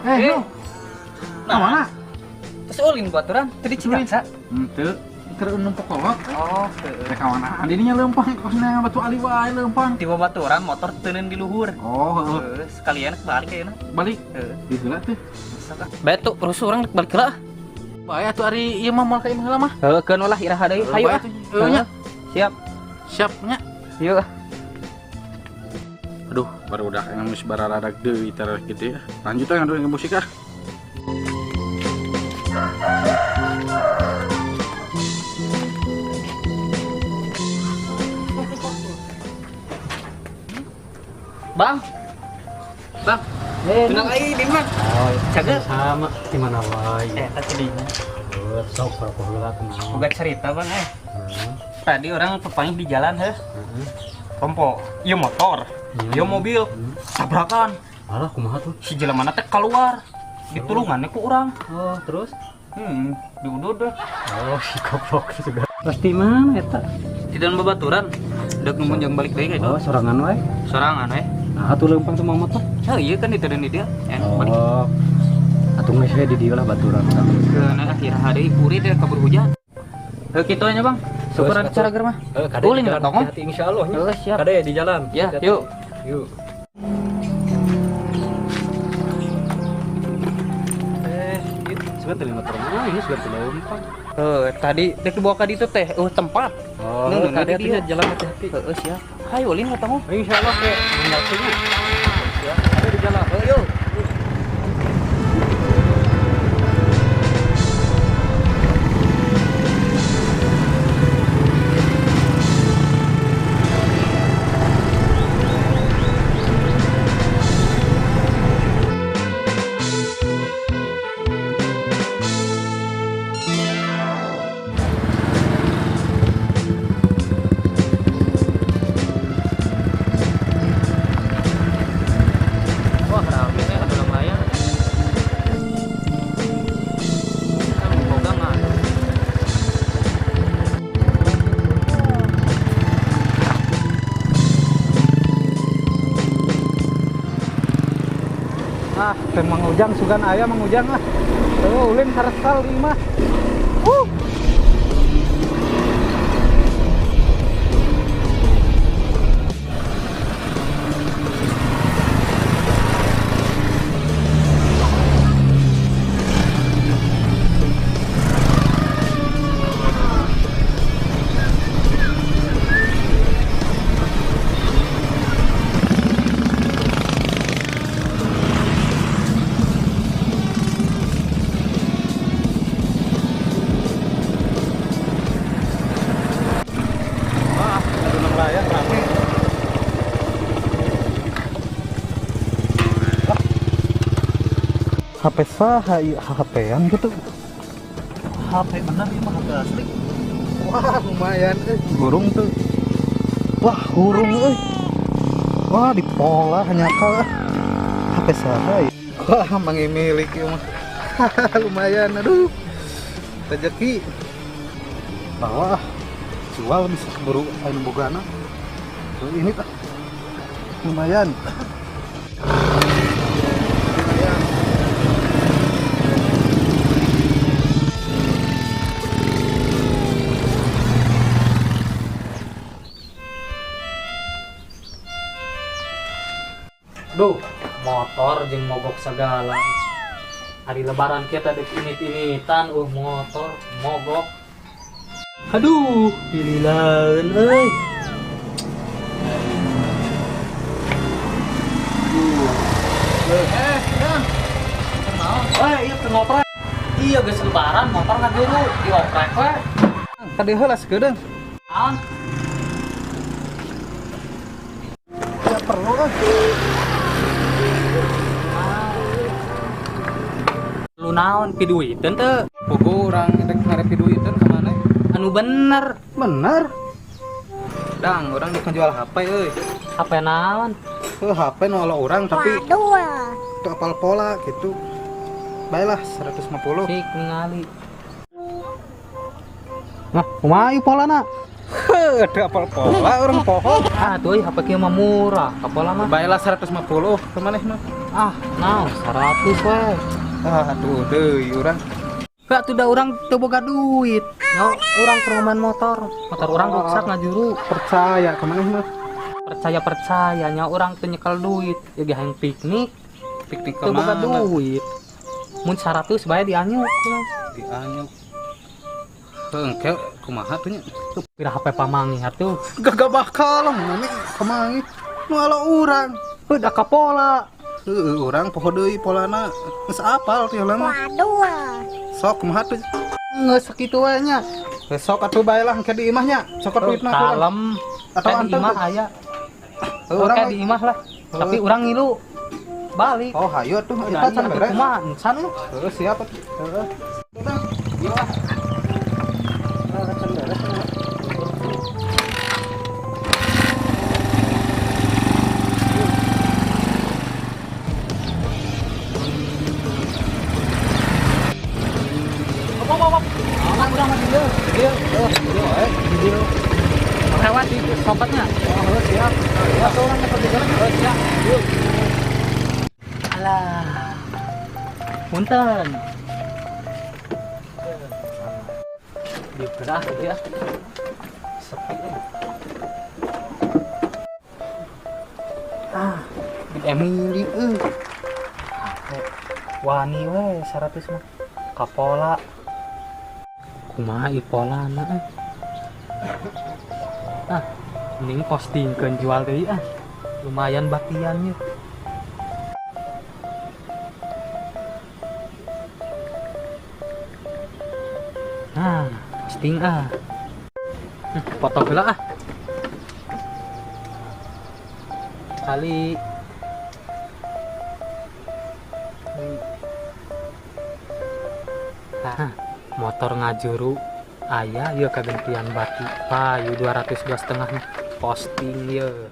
Eh, Eh. Nah, mana? Terus ulin baturan tadi Cigaksa. Henteu, keur numpuk kolot. Oh, heeh. Rek kawanaan dirinya leumpang kosna batu ali wae leumpang. Tiba baturan motor teuneun di luhur. Oh, heeh. Heeh, sekalian balik ayeuna. Balik. Heeh. Di heula teh. Bae tuh rusuh urang balik heula. Bae atuh ari ieu mah moal ka imah heula mah. Heeh, keun lah iraha deui. Hayu Bae ah. atuh. Heuh nya. Siap. Siap nya. Yuk ah. Aduh, baru udah geus bararadag deui teh gitu ya. Lanjut ah ngadu musik ah. Bang. Bang. Eh, Tunang ai di mah. oh, Cager. sama di mana wae. Eh, tadi dinya. Sok berapa heula kumaha. Boga cerita, Bang eh. Heeh. Tadi orang pepanggih di jalan heh. Heeh. Rompo, ieu motor, ieu mobil, tabrakan. Alah kumaha tuh? Si jelema teh keluar. Ditulungannya ku urang. Oh, terus? Diudud deh. Oh, si goblok juga. Pasti mana eta? Di dalam babaturan. Dek nunggu jang balik deui Oh, gitu. sorangan wae. Sorangan we. Nah, atuh leumpang tuh motor. Oh iya kan diteuden di dia. Balik. Oh. Atuh geus we di dieu lah baturan. Keuna akhir hari kurit ya kabur hujan. Heuh kitu nya, Bang. Syukur ada cara mah. Eh, kade Ulin di jalan, tongong. hati-hati insyaallah nya. Heuh, siap. Kade di jalan. Ya, Hati-hati. yuk. Yuk. Eh, sebentar motor mana ini sudah leumpang. Heuh, tadi dek dibawa ka ditu teh, tempat. Oh, Nung, kade di dia. atuh jalan hati-hati. Heuh, siap. Hayu ulin ka tongong. Insyaallah ke menyaksinya. Ya, ada di jalan. Heuh, yuk. Wah, rame teh ada orang layar. Kan boga mah. Ah, teh Mang Ujang sugan aya Mang Ujang ah. Tuh ulin karesal di imah. Wah, ada layar rame. HP saha ieu HP-an gitu. HP bener ieu mah HP asli. Wah, lumayan euy. Hurung tuh. Wah, hurung euy. Wah, dipola nyakal ah. HP saha ieu? Wah, mangimilik ieu mah. Lumayan, aduh. Rezeki. Bawa ah. Jual bisa keburu anu bogana. Tuh, ini tah. Lumayan. Lumayan. Duh, motor jeung mogok segala. Hari lebaran kita dek init-initan, motor mogok. Aduh, pilihan euy. Kang. Wah, iya teu ngoprek. Iya geus lebaran motor ngaguru dioprek we. Tadi heula sakedeung. Naon? Ya perlu ah. Lu naon piduiteun teu? Pugu urang rek ngarepi duiteun ka mana? Anu bener. Bener. Dang, urang rek ngajual HP euy. HP naon? Heuh, HP nu ala urang tapi teu apal pola gitu. Baiklah 150. Cik ningali. Nah, kumaha ieu polana? Heuh, teu apal pola urang poho. Ah, tuh euy HP kieu mah murah, kapola mah. Baelah 150 ke maneh mah. Ah, naon 100 we. Ah, atuh deui urang. Gak tuh da urang teu boga duit. Nyo, urang keur main motor. Motor urang rusak ngajuru. Percaya ke maneh mah. Percaya-percaya nya urang teu nyekel duit. Ya ge hayang piknik, Piknik teu boga kemana? duit. Mun 100 bae dianyuk urang. Dianyuk. Heuh, engke kumaha tuh nya? Pira HP pamangi atuh. Gak bakal lah maneh kemangi. Nu ala urang. Heuh, da kapola. Heuh, urang poho deui polana. Geus apal teh heula mah. Waduh. Sok kumaha tuh? Geus sakitu we nya. Besok atuh bae lah engke di imah nya. Cokot duitna ku urang. Kalem. Atau Kayak di anteng imah tuh. aya. Heuh, urang Kayak di imah lah. Tapi urang ngilu balik. Oh, hayu atuh Nah, eta iya, can atuh beres. kumaha encan lu. Heuh, siap atuh. Heeh. Iya lah. Ah, can beres. Op, op, op. Aman urang mah di dieu. Di dieu. Heuh, di dieu wae. Di dieu. Lewat di sopatnya. Oh, heuh, siap. Ya, atuh urang dapat di jalan. Oh, siap. Yuk. Alah. Punten. Diberah ya. Sepi. Ah, di Emily euy. Wani we 100 mah. Kapola. Kumaha ieu polana euy. Ah, mending postingkeun jual deui ah. Lumayan batiannya. Nah, posting ah. Foto heula ah. Kali. Nah, motor ngajuru aya ieu kagantian bati. Payu 202,5 mah. Posting ieu.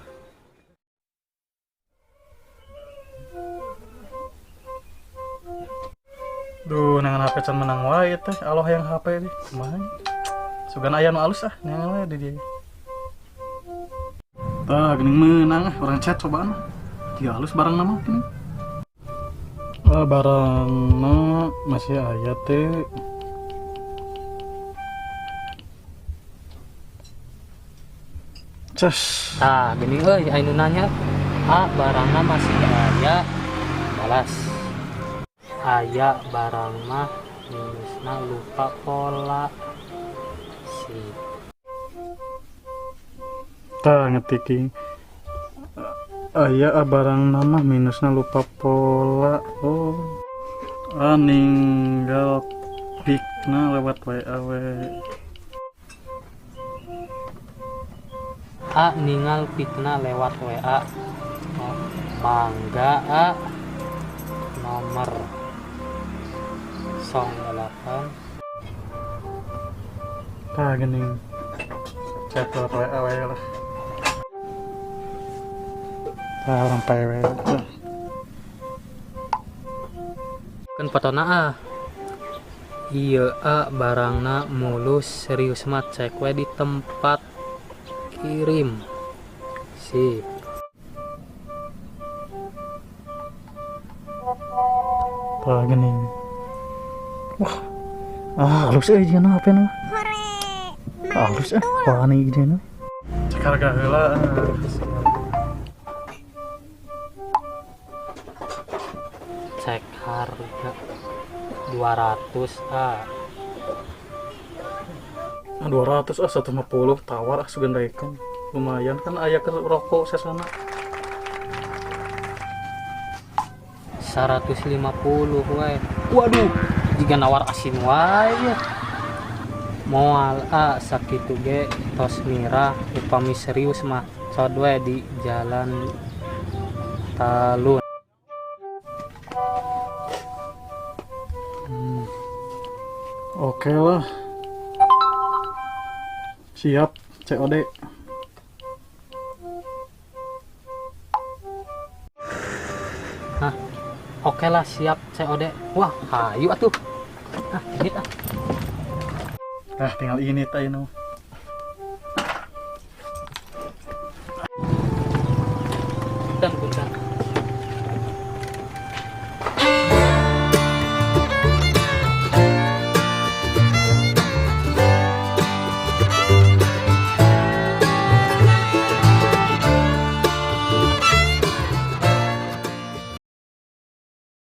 Duh, neangan HP can menang wae teh. Aloh yang HP deh. Kumaha? Sugan aya nu alus ah, neangan wae di dieu. Tah, geuning meunang ah, urang chat cobaan ah. Jiga halus barang nama geuning. Ah, barangna masih aya teh. Ces. Tah, geuning euy aya nu nanya. Ah, barangna masih aya. Balas. Aya barang mah minusna lupa pola. Sip. Tah ngetiki. Aya barang nama minusna lupa pola. Oh. Ah, ninggal pikna lewat WA we. A ninggal pikna lewat WA. Oh, mangga A nomor 08. Tah geuning. Chat lewat WA we lah. Tah orang PW. Kan fotona ah. Iya a barangna mulus serius mah cek we di tempat kirim. Sip. Tah geuning. Wah. Ah, halus euy jeung HP na mah. Hore. Halus wani jeung. Cek harga heula. Cek harga 200 ah. Ah, 200 ah, 150 tawar ah sugan daekeun. Lumayan kan aya keur rokok sesana. 150 we. Waduh, jiga nawar asin wae ya. Moal a sakitu ge tos mirah upami serius mah cod we di Jalan Talun. Oke lah. Siap COD. Hah. Oke lah siap COD. Wah, hayu atuh. Ah, ini ah. Ah, tinggal ini teh nu.